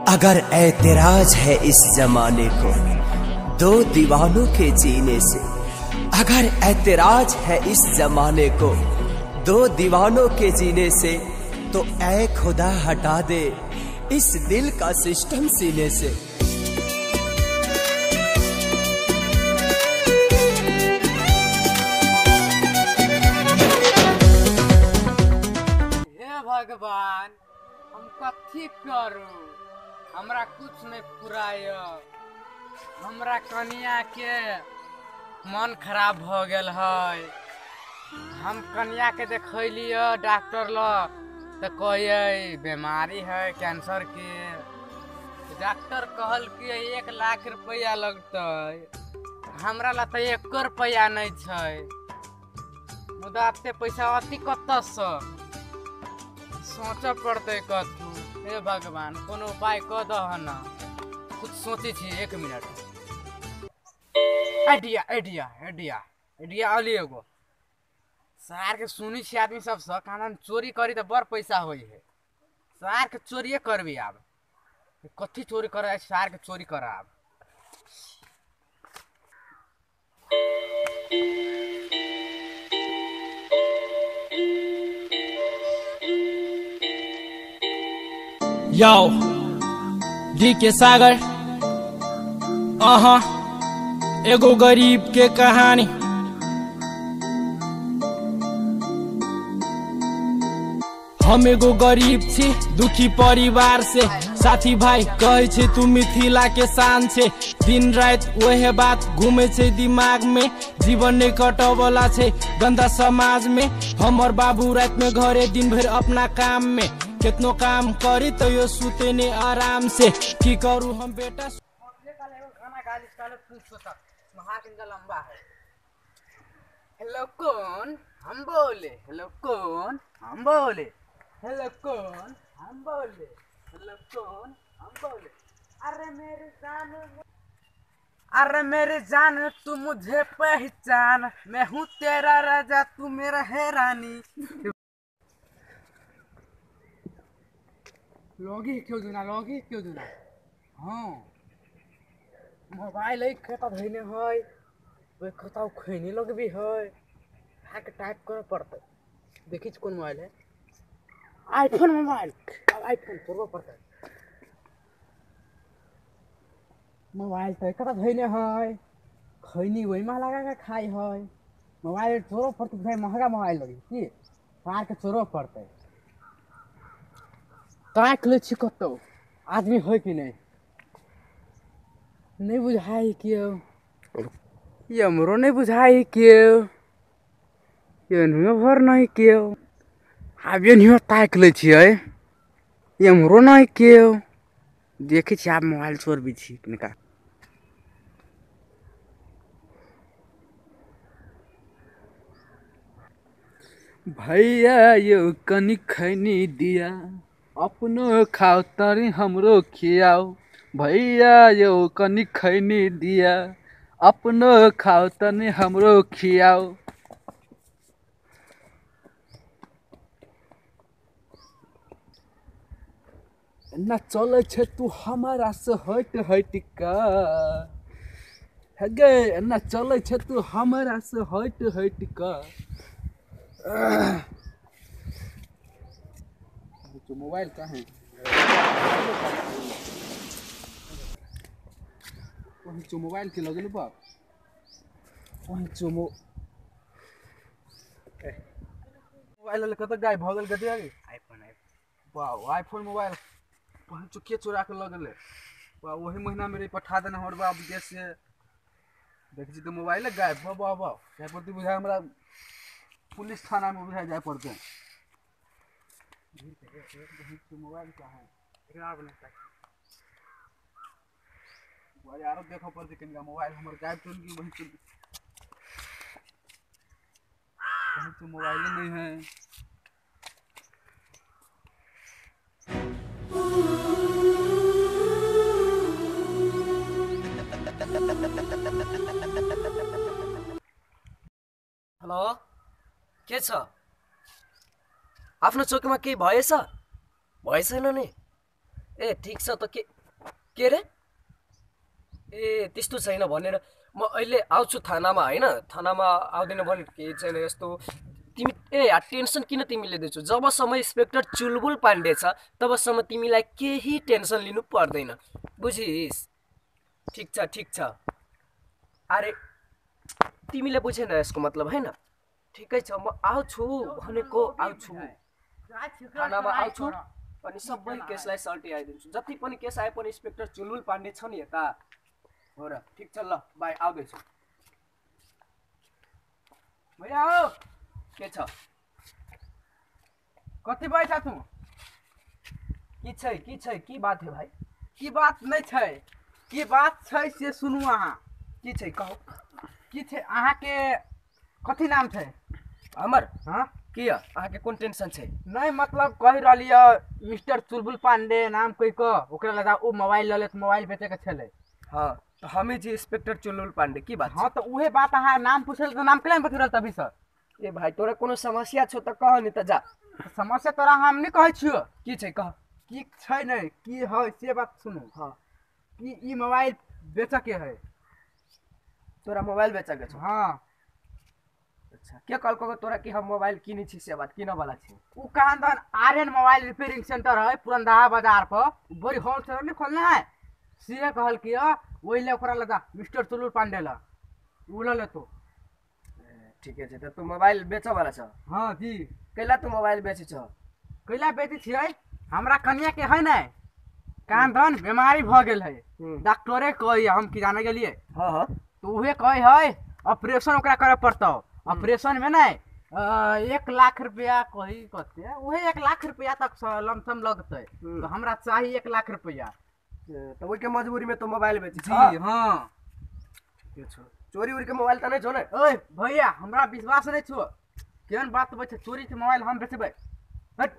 अगर ऐतराज है इस जमाने को दो दीवानों के जीने से, अगर ऐतराज है इस जमाने को दो दीवानों के जीने से, तो ऐ खुदा हटा दे इस दिल का सिस्टम सीने से। हे भगवान, हम कथी करू, हमरा कुछ नहीं पुराय। हमरा कनिया के मन खराब हो गेल है। हम कनिया के देखलिए डॉक्टर लग तो कहिए बीमारी है कैंसर के। डॉक्टर कहल कि 1 लाख रुपया लगतै, हमरा ला तो 1 रुपया नहीं छै। मुदा एते पैसा अति कतऽसँ सोचऽ पड़तै कथू। हे भगवान, कोनो उपाय कऽ दह न। कुछ सोचै छी, 1 minute. Idea idea idea idea Ali एगो सार के सुनी छी आदमी सबसँ कानन चोरी करी तऽ बड़ पैसा होइ है। सार के चोरिये करबी आब। कथी चोरी कर, सार के चोरी कर आब। Yo, DK सागर, एगो गरीब के कहानी। हम एगो गरीब छी, दुखी परिवार से। साथी भाई कहै छै तू मिथिला के शान छे। दिन राति वहे बात घूमे छै दिमाग में। जीवन नहीं कटवला छै गंदा समाज में। हमर बाबू रात में घरे दिन भर अपना काम में। कितनो काम करी तैयो सुते ने आराम से। की करू हम बेटा। लंबा है। हेलो कौन हम बोले, हेलो कौन हम बोले, हेलो कौन हम बोले, हेलो कौन हम बोले। अरे मेरे जान, अरे मेरे जान तू मुझे पहचान, मैं हूँ तेरा राजा तू मेरा है रानी। लोगी क्यों दुना, लोगी क्यों दुना। हाँ, मोबाइल एक खाता धोने है, वह खाता खैनी लग भी है। हाक टाइप करे पड़ते। देखी कौन मोबाइल है, आईफोन मोबाइल। अब आईफोन तोड़बो पड़ते। मोबाइल तो एक धोने है, खैनी वही में लगा के खाई है। मोबाइल तोड़ो पड़ते भाई, महंगा मोबाइल लगी की सार के तोड़ो पड़ते। ताक लै छी कतौ आदमी है कि नहीं, नहीं बुझाइ केओ। हमरो नहीं बुझाइ केओ, एनहियो भर नहीं केओ। आब एनहियो ताकि लै छियै, एम्हरो नहीं केओ। देखै छी आब मोबाइल चोरबै छी कनिका। भैया यो कनि खैनी दिया, अपनो खाओ तरी हमरो खियाओ। भैया यो कनि खैनी दिया, अपनो खाओ तनी हमरो खियाओ। ना चलै छै तू हमारा से हट हट के, हे गे ना चलै छै तू हमारा से हट हट के। मोबाइल कहाँ है? वहीं मोबाइल के लगल बाप, वहीं मोबाइल कतऽ गायब भऽ गेल कथी आगे? आईफोन वाह, आईफोन मोबाइल वहीं के चोरा के लगल। वाह, वही महीना में पठा देना हमर बाप विदेश से। देख छी तो मोबाइल गायब भऽ वाह वाह। जाय पड़तै बुझाय हमरा पुलिस थाना में बुझाय जाय पड़तै। मोबाइल कहाँ है? यारो देखो पड़तै कनिका मोबाइल हमर गायब चल गेल। वहीं कहीं तो मोबाइल नहीं है। हेलो, के छ? आफ्नो चोकमा केही भएछ? भएछैन नि? ए ठिक छ त के रे ए त्यस्तो छैन भनेर म अहिले आउँछु थानामा हैन थानामा आउँदैन भने केही छैन यस्तो तिमी ए यार टेन्सन किन तिमीले दिन्छौ जबसम्म इन्स्पेक्टर चुलबुल पाण्डे छ तबसम्म तिमीलाई केही टेन्सन लिनु पर्दैन बुझिस् ठिक छ ठिक छ अरे तिमीले बुझेन यसको मतलब हैन ठिकै छ म आउँछु भनेको आउँछु थानामा आउँछु अनि सबै केसलाई सल्टी आइदिन्छु जति पनि केस आए पनि इन्स्पेक्टर चुलबुल पाण्डे छ नि यता हो र ठिक छ ल बाई आउँदैछु भैया हो के छ कति पैसा तू की छै की बात है भाई की बात नहीं छै की बात छै से सुनू अहाँ की छै कहू की छै अहाँ के कथी नाम छै हमर हाँ की अहाँ के कोन टेंशन छै नहीं मतलब कहि रहली है मिस्टर चुलबुल पांडे नाम कहि के ओकरा लगा ओ मोबाइल ल लेत मोबाइल बेचे के छलै हाँ तो हमें जी इंस्पेक्टर चुलबुल पांडे की बात हाँ तो उहे बात अहाँ नाम पूछल तो नाम केना बता रहल तभी सर ए भाई तोरा कोनो समस्या छौ त कह नहीं त जा समस्या तोरा हम नहीं कहै छियो की छै कह की छै नहीं की है से बात सुनू हाँ की ई मोबाइल बेचे के है तोरा मोबाइल बेचे के छौ हाँ अच्छा के कहलको तोरा कि हम मोबाइल किनै छी से बात किन वाला छी उ कहां आर्यन मोबाइल रिपेयरिंग सेंटर है पुरंदहा बाजार पर बड़ी होलसेलर नहीं खोलना है सीए कहल कि ओहि ले ओकरा लगा मिस्टर चुलबुल पांडे ला उ ल लेतो ठीके छै त तू मोबाइल बेचऽ वाला छ हाँ जी कैला तू मोबाइल बेचै छ कैला बेचै छियै हमरा कनिया के है ने कान धन बीमारी भ गेल है डॉक्टरे कही हम की जाने गेलिए हाँ हाँ तो उहे कही है ऑपरेशन ओकरा करे पड़तौ ऑपरेशन में ने 1 लाख रुपया कही कते उहे 1 लाख रुपया तक लमसम लगतै तो हमरा चाही 1 लाख रुपया तो ओहि के मजबूरी में तो मोबाइल बेचै छ जी हाँ ठीक छौ चोरी उरी के मोबाइल त नहीं छौ ने ओए भैया हमरा विश्वास नहीं छौ केहन बात बचै चोरी के मोबाइल हम बेचबै हट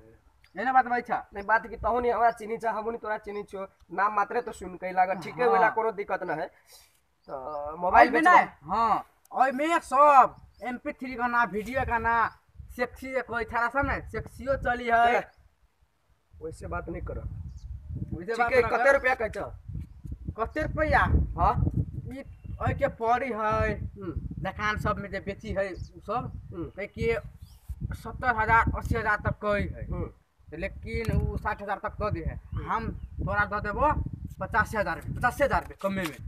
एना बात बचै नहीं बात की तहुनी हमरा चिन्ही छ हमहुनी तोरा चिन्ही छौ नाम मात्रे तो सुन के लागल ठीक है ओला कोनो दिक्कत न है तो मोबाइल में नहीं हां ओइ में सब MP3 गाना वीडियो गाना सेक्सी कोई थारा सब ने सेक्सीओ चली है वैसे बात नहीं कर वैसे बात कते रुपया कहै छ कते रुपया हां ई ओइ के पड़ी है दुकान सब में जे बेची है उ सब के 70,000 80,000 तक कही है लेकिन उ 60,000 तक दऽ दे है हम तोरा दऽ देबो 85,000 85,000 रुपये कमे में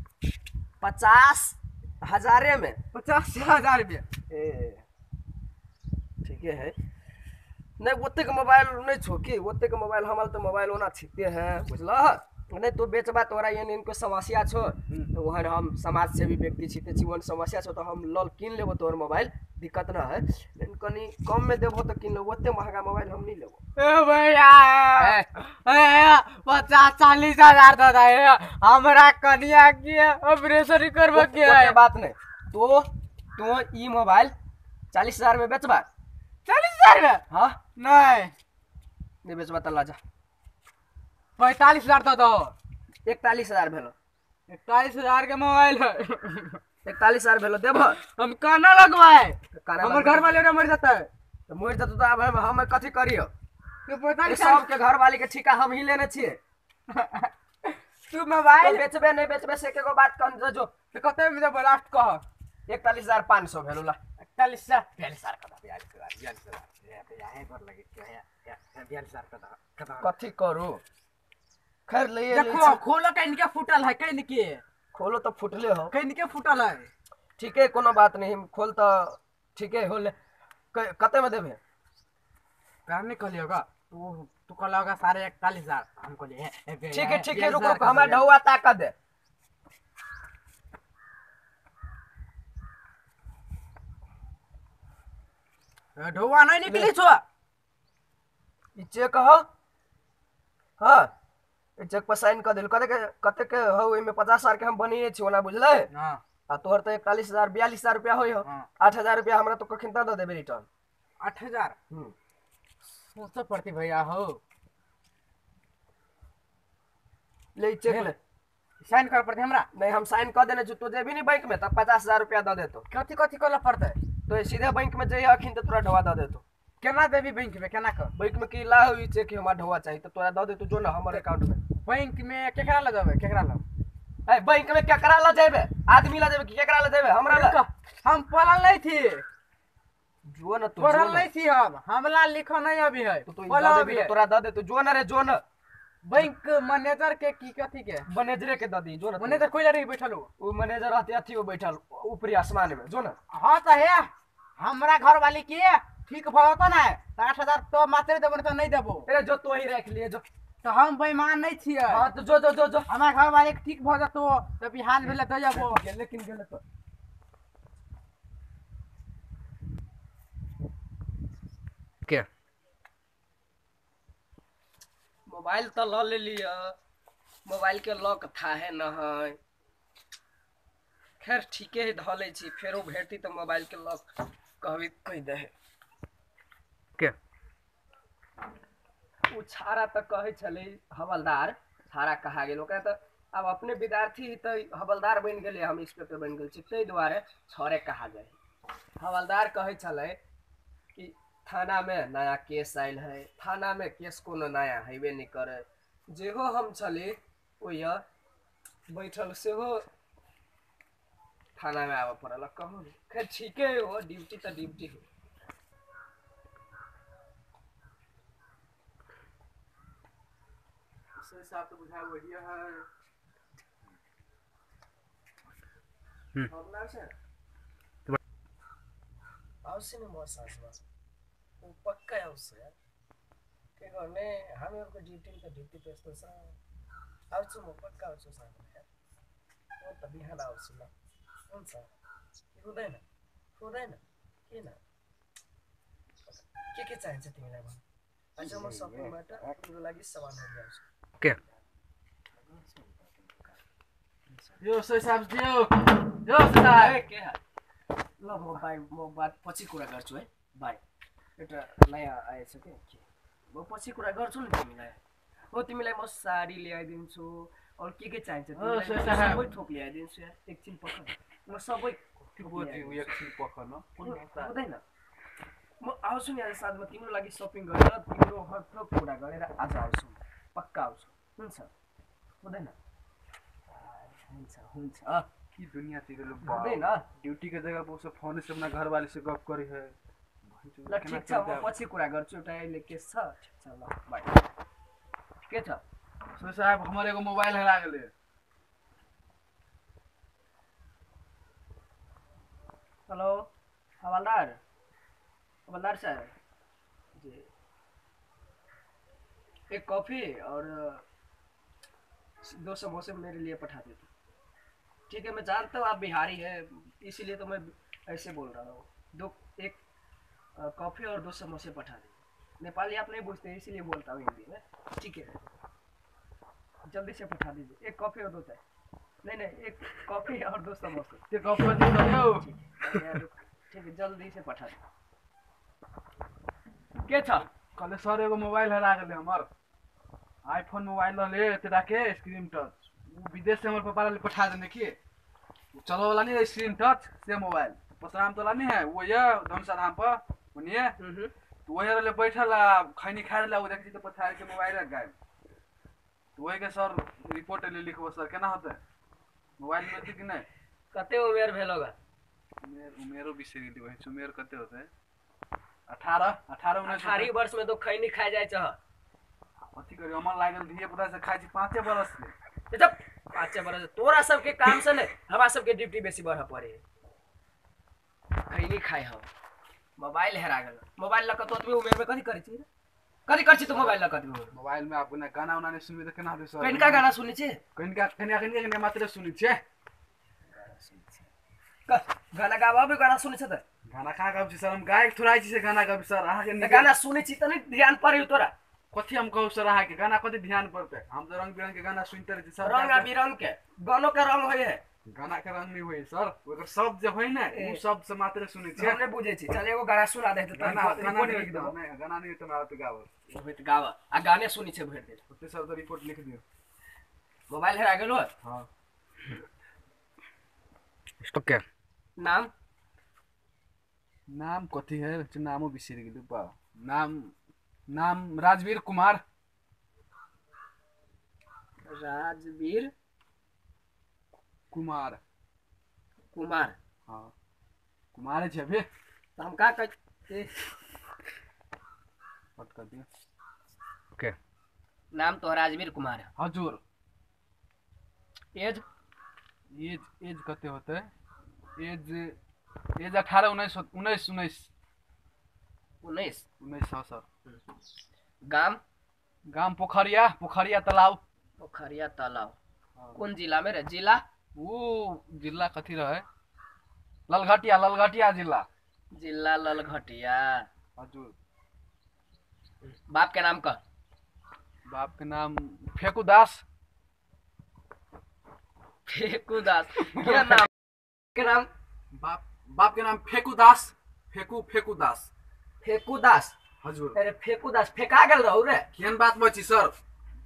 50,000 में 85,000 रुपये ए ठीके है नहीं ओतेक मोबाइल नहीं छो कि ओतेक मोबाइल हमार तो मोबाइल ओना छिते है बुझलह नहीं तो बेचबा तोरा एहन इनको समस्या छो तो वहन हम समाज सेवी व्यक्ति छिते छी ओहन समस्या छो तो हम लल किन लेबो तोहर मोबाइल दिक्कत न है लेकिन कनी कम में देबो तो किन लेबो ओते महंगा मोबाइल हम नहीं लेबो ए भैया ए 50-40,000 दऽ दे हमरा कनिया के ऑपरेशन करबो के है बात नहीं तो तो ई मोबाइल 40,000 में बेचबा 40,000 में हां नहीं नहीं बेचबा त ला जा 45,000 दऽ दो 41,000 भेलो 41,000 के मोबाइल है 41,000 भेलो देबो हम काना लगवाए हमर घर वाले ना मर जाता है तो मर जतौ त आब हम कथि करियो तू 45 सब के घर वाली के ठिका हम ही लेने छिए तू मोबाइल बेचबे नहीं बेचबे से एगो बात कह जो तो कते में देबो लास्ट कह 41,500 भेलो ला 41,000 42,000 का 42,000 42,000 पर लगे 42,000 का कथि करू खैर ले देखो खोलो कहीं के फूटल है कहीं के खोलो तो फूटले हो कहीं के फूटल है ठीक है कोनो बात नहीं खोल तो ठीक है होले कते में देबे काम नहीं कहलियो का तू तू कहला होगा 41.5 हम कहलिए ठीक है रुक रुक हमरा ढौआ ताकत दे ढौआ नहीं निकली छो ई चेक हो हां ई चेक पर साइन कर देल कते के कते के हो एमे 50,000 के हम बनिए छी ओना बुझलै हां आ तोहर त 41,000 42,000 रुपया होय हो 8,000 रुपया हमरा तो कखन the देबे रिटर्न 8,000 सोचे पड़ती भैया हो ले चेक ले साइन कर पड़ते हमरा नहीं हम साइन कर देने छी तो जेबी नहीं बैंक में त 50,000 रुपया the देतो कथि कथि करला पड़ते तो सीधे बैंक में जइह अखिन त तोरा ढवा the देतो केना देबी बैंक में केना कर बैंक में की ला हो ई चेक हमरा ढवा चाहिए त तोरा the देतो जो ना हमर अकाउंट में बैंक में केकरा ल जेबै? केकरा ल? ए बैंक में केकरा ल जेबै? आदमी ल जेबै कि केकरा ल जेबै? हमरा ल? हम पढ़ल नहीं थी। जो न तू पढ़ल नहीं थी हम, हमला लिखो नहीं अभी है। पढ़ल अभी तोरा the they तू जो न रे जो न। बैंक मैनेजर के की कथी के? मैनेजरे के the दी जो न। मैनेजर कोई रही बैठल हो? उ मैनेजर रहते अथी बैठल ऊपरी आसमान में जो न। हां त हे हमरा घर वाली के ठीक भऽ त ना 60,000 तो मात्र देबो त नहीं देबो। अरे जो तो ही रख लिए जो। तो हम बेईमान नहीं छियै। हां तो जो जो जो जो हमरा घर वाली के ठीक भऽ जतो त बिहान भेले the जाबो। लेकिन गेले तो के मोबाइल तो ल ले लिया, मोबाइल के लॉक था है न है। खैर ठीके है धऽ लै छी, फेरो भेटती तो मोबाइल के लॉक कहबी कहि दे के। उ छाड़ा तऽ कहै छलै हवलदार, छाड़ा कहा गेल ओकरा तऽ आब अपने विद्यार्थी तऽ हवलदार बनि गेलै, हम इंस्पेक्टर बनि गेल छी, ताहि दुआरे छाड़े कहा जाइ। हवलदार कहै छलै कि थाना में नया केस आयल है, थाना में केस कोनो नया हेबे नहीं करे। जेहो हम छली ओहि बैठल सेहो थाना में आबऽ पड़ल। कहू खैर ठीके हो, ड्यूटी तऽ ड्यूटी हो। साहब तो बुझाए वही है। आवश्य नै म साँझमा ऊ पक्कै आउँछ यार। के गर्ने हामीहरूको ड्युटी त ड्युटी त्यस्तो छ। आउँछु म पक्का आउँछु साँझमा यार। म त बिहान आउँछु ल। हुन्छ हुँदैन हुँदैन किन? के चाहिन्छ तिमीलाई भन? आज म सपिङबाट तिम्रो लागि सामानहरू ल्याउँछु। के यो सही साहब दियो यो साहब के ल म बाई म बात पछि कुरा गर्छु है बाई। एउटा नयाँ आएछ के के म पछि कुरा गर्छु नि तिमीलाई। हो तिमीलाई म साडी ल्याइदिन्छु अरू के चाहिन्छ तिमीलाई सबै थोक ल्याइदिन्छु यार। एकछिन पख म सबै एकछिन पख न हुँदैन म आउँछु नि आज साँझमा तिम्रो लागि सपिङ गरेर तिम्रो हर थोक पुरा गरेर आज आउँछु पक्का आउँछु। हुन्छ हुँदैन हुन्छ हुन्छ की दुनिया थी लोग हुँदैन। ड्यूटी के जगह पर उसे फोन से अपना घर वाले से गप करे है। ल ठिक छ म पछि कुरा गर्छु, एउटा अहिले केस छ। ठिक छ ल बाई। के छ सो साहब हमर एगो मोबाइल हरा गेलै। हेलो हवलदार, हवलदार साहब जी एक कॉफ़ी और 2 समोसे मेरे लिए पठा देते। ठीक है मैं जानता हूँ आप बिहारी है इसीलिए तो मैं ऐसे बोल रहा हूँ। एक कॉफ़ी और 2 समोसे पठा दीजिए। नेपाली आप नहीं पूछते इसीलिए बोलता हूँ हिंदी में। ठीक है जल्दी से पठा दीजिए, एक कॉफ़ी और 2 चाय। नहीं नहीं एक कॉफ़ी और 2 समोसे। ठीक है जल्दी से पठा दीजिए। के छ? कहले सर एगो मोबाइल हरा गेलै हमर, आईफोन मोबाइल रहले तेरा के स्क्रीन टच, विदेश से हमर पापा ले पठा देने की चलो वाला नहीं स्क्रीन टच से मोबाइल पसराम तोला नहीं है वो ये धनुषा धाम पर ओनिए तो वही रहले बैठल आ खैनी खा रहले ओ देखै छी त पछाड़ के मोबाइल गायब। तो वही के सर रिपोर्ट ले लिखबो सर केना होतै मोबाइल मिलतै कि नहीं? कते उमेर भेल होगा? उमेरो बिसरि गेली वही उमेर कते होतै 18 18 19 18 वर्ष में तो खैनी खा जाय छ। कथी करी हमर लागल धिये पुता से खाइ छी 5 बरस से। जब 5 बरस तोरा सबके काम से ने हमरा सबके ड्यूटी बेसी बढ़ पड़े। खैनी खाइ हम मोबाइल हेरा गेल। मोबाइल लक तो उमेर में कथी करै छी? कथी करै छी तू मोबाइल लक? मोबाइल में अपना गाना उना नहीं सुनबे त केना होतै सर? कनिका गाना सुनै छी? कनिका कनिका कनिका मात्र सुनै छी। गाना गाबा गाना सुनै छ त? गाना कहाँ गाबै छी सर, हम गायक थोड़ा छी से गाना गाबै सर। अहाँके गाना सुनै छी त नहीं ध्यान पड़े तोरा? कथी हम कहू सर अहाँके गाना कथी ध्यान पड़तै? हम त रंग बिरंग के गाना सुनते रहै छी सर। रंग आ बिरंग के गानो के रंग होय है? गाना के रंग नहीं होय सर, ओकर शब्द जे होय ने उ शब्द से मात्र सुनै छी। हम नै बुझै छी। चल एगो गाना सुना दे त गाना लिख दो। नहीं गाना नहीं त हमरा त गाबो होइत गाब आ गाने सुनै छै भरि दिन। ओते सर त रिपोर्ट लिख दियो। मोबाइल हेरा गेलो? हां। ओके नाम? नाम कथी है? नामो बिसरि गेलु बा। नाम नाम राजवीर कुमार। राजवीर कुमार। कुमार। हाँ कुमार छै अभी। तो हम का कह कट कर दियो। ओके नाम तो राजवीर कुमार है। हजुर। एज? एज एज कते होते? Age age 18 19 19 19 19 19। हाँ सर। गाम? गाम पोखरिया, पोखरिया तालाब। पोखरिया तालाब। कौन जिला में रे? जिला वो जिला कथी रहे? ललघटिया, ललघटिया जिला। जिला ललघटिया। हजुर। बाप के नाम का? बाप के नाम फेकू दास। फेकू दास। क्या नाम के नाम? बाप बाप के नाम फेकू दास। फेकू फेकू दास। फेकू दास। हजुर। अरे फेकू दास फेका गेल रहू रे। केहन बात बची सर?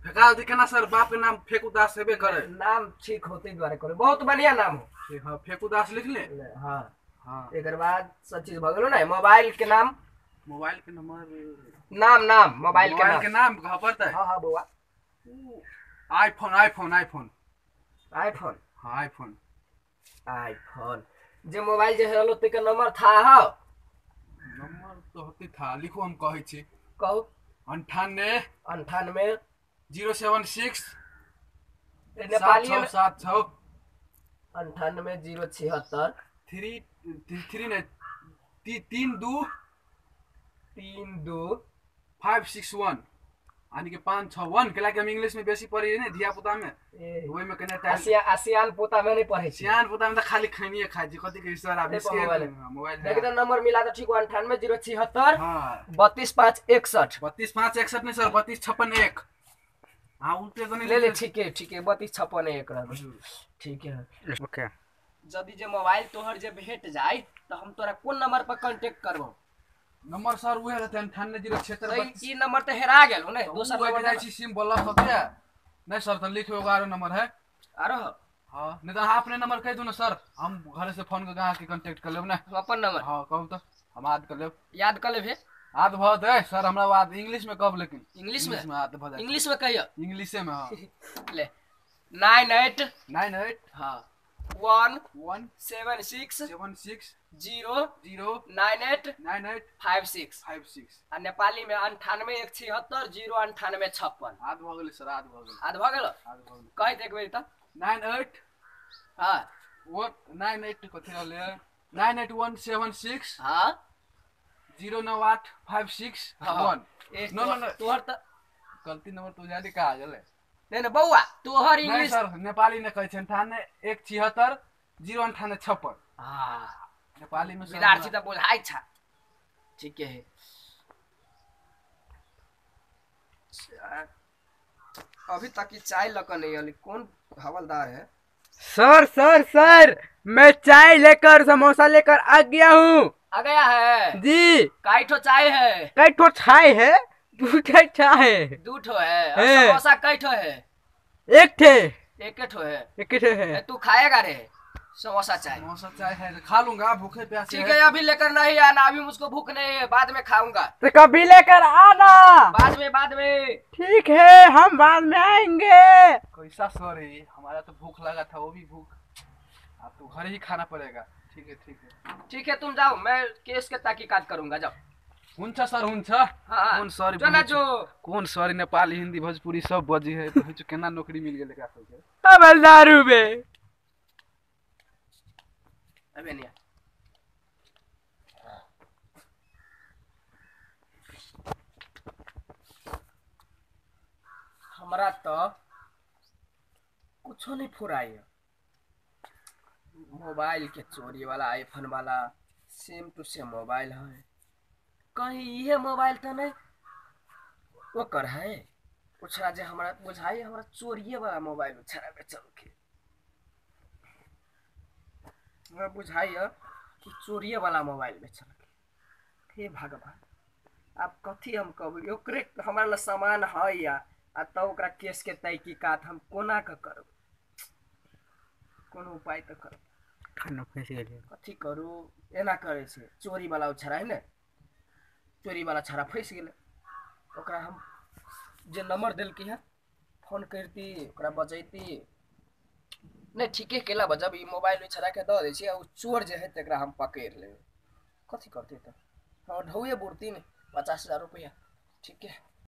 फेका दी केना सर? बाप के नाम फेकू दास हेबे करे। नाम ठीक होते द्वारे करे, बहुत बढ़िया नाम हो। हाँ फेकू दास लिख ले। हाँ हाँ। एकर बाद सब चीज भ गेलो ने। मोबाइल के नाम? मोबाइल के नंबर? नाम नाम मोबाइल के नाम। के नाम कहाँ पड़ता है? हाँ हाँ बउआ। IPhone iPhone iPhone iPhone. हाँ आईफोन। आईफोन जे मोबाइल जे हेलो ते के नंबर था हो? नंबर तो होती था, लिखो हम कहै छी। कहू। 98 98 076 नेपाली 7 7 6 98 076 3 3 नहीं 3 2 3 2 5 6 1 यानी कि 5 6 1 के लाके हम इंग्लिश में बेसी पढ़ी ने धिया पुता में, ओहि में कने आसियान पोता में नहीं पढ़े छी। सियान पोता में त खाली खैनिए खाइ छी। कथि के सर आप इसके मोबाइल देखि त नंबर मिला त ठीक 98 076 हां 32 5 61 32 5 61 नहीं सर 32 56 1। हां उल्टे तो नहीं ले ले। ठीक है ठीक है 32 56 1 रह। ठीक है ओके। यदि जे मोबाइल तोहर जे भेट जाय त हम तोरा कोन नंबर पर कांटेक्ट करबो? नंबर सर उहे रहते 98 076। ई नंबर त हेरा गेल हो ने, दोसर नंबर जाइ छी सिम ब्लॉक हो गया। नहीं सर त लिखो एगो आरो नंबर है। आरो? हां नहीं त अहाँ अपने नंबर कह दू ना सर, हम घर से फोन करके अहाँ के कांटेक्ट कर लेब ना। अपन नंबर? हां कहू त हम याद कर लेब। याद कर लेबे? याद भ दे सर हमरा याद इंग्लिश में कब, लेकिन इंग्लिश में याद भ जाए। इंग्लिश में कहियो। इंग्लिश में हां। ले 98 98 हां 1 1 7 6 7 6 0 0 9 8 9 8 5 6 5 6 आ नेपाली में 98 176 0 98 56। याद भ गेलै सर, याद भ गेलै। याद भ गेल? याद भ गेल। कहि दे एक बेर त। 98 हां 1 98 कथि रहलै? 9 8 1 7 6 हां 0 9 8 5 6 1। नो नो नो तोहर त गलती नंबर तो जाने का आ गेलै। नहीं नहीं बउआ तोहर इंग्लिश नहीं सर नेपाली ने कहै छै 98 1 76 0 98 56। हां नेपाली में विद्यार्थी त बुझाइ छ। ठीक है अभी तक की चाय लक नहीं अली। कौन हवलदार है? सर सर सर मैं चाय लेकर समोसा लेकर आ गया हूँ। आ गया है जी। कई ठो चाय है? कई ठो चाय है, दू ठो चाय है। दू ठो है। और समोसा कई ठो है? एक ठे। एक ठो है। एक ठे है। तू खाएगा रे समोसा चाय? समोसा चाय है खा लूंगा, भूखे प्यासे। ठीक है अभी लेकर नहीं आना, अभी मुझको भूख नहीं है, बाद में खाऊंगा। तो कभी लेकर आना। बाद में, बाद में। ठीक है हम बाद में आएंगे। कैसा सॉरी हमारा तो भूख लगा था, वो भी भूख, आप तो घर ही खाना पड़ेगा। ठीक है ठीक है ठीक है तुम जाओ, मैं केस के तहकीकात करूंगा। जाओ। हुन्छ सर हुन्छ। हाँ कौन सर जो ना जो कौन सर नेपाली हिंदी भोजपुरी सब बजी है तो केना नौकरी मिल गेल एकरा सबके? हवलदारू बे अबे नहीं हमरा तो कुछो नहीं फुराई। मोबाइल के चोरी वाला आईफोन वाला सेम टू सेम मोबाइल है, कहीं ये मोबाइल तो नहीं ओकर है। उछरा जे हमरा बुझाई हमरा चोरिए वाला मोबाइल उछरा बेचल के हमरा बुझाई कि चोरिए वाला मोबाइल बेचल के। हे भगवान अब कथी हम कहब? ओकरे हमरा लग सामान है या आ तब ओकरा केस के तहकीकात हम कोना के करब? कोनो उपाय तो करब। खाना फंस गेलै। कथी करू? एना करै छै चोरी वाला उछरा है ने, चोरी वाला छड़ा फंसि गेलै। ओकरा हम जे नंबर देलकै है फोन करती ओकरा बजैती नहि। ठीके केला बजब ई मोबाइल ओहि छौड़ाके दऽ दै छी आ ओ चोर जे है तकरा हम पकड़ि लेबै। कथी करतै तऽ हँ ढौए बुड़ती ने 50,000 रुपैआ। ठीके।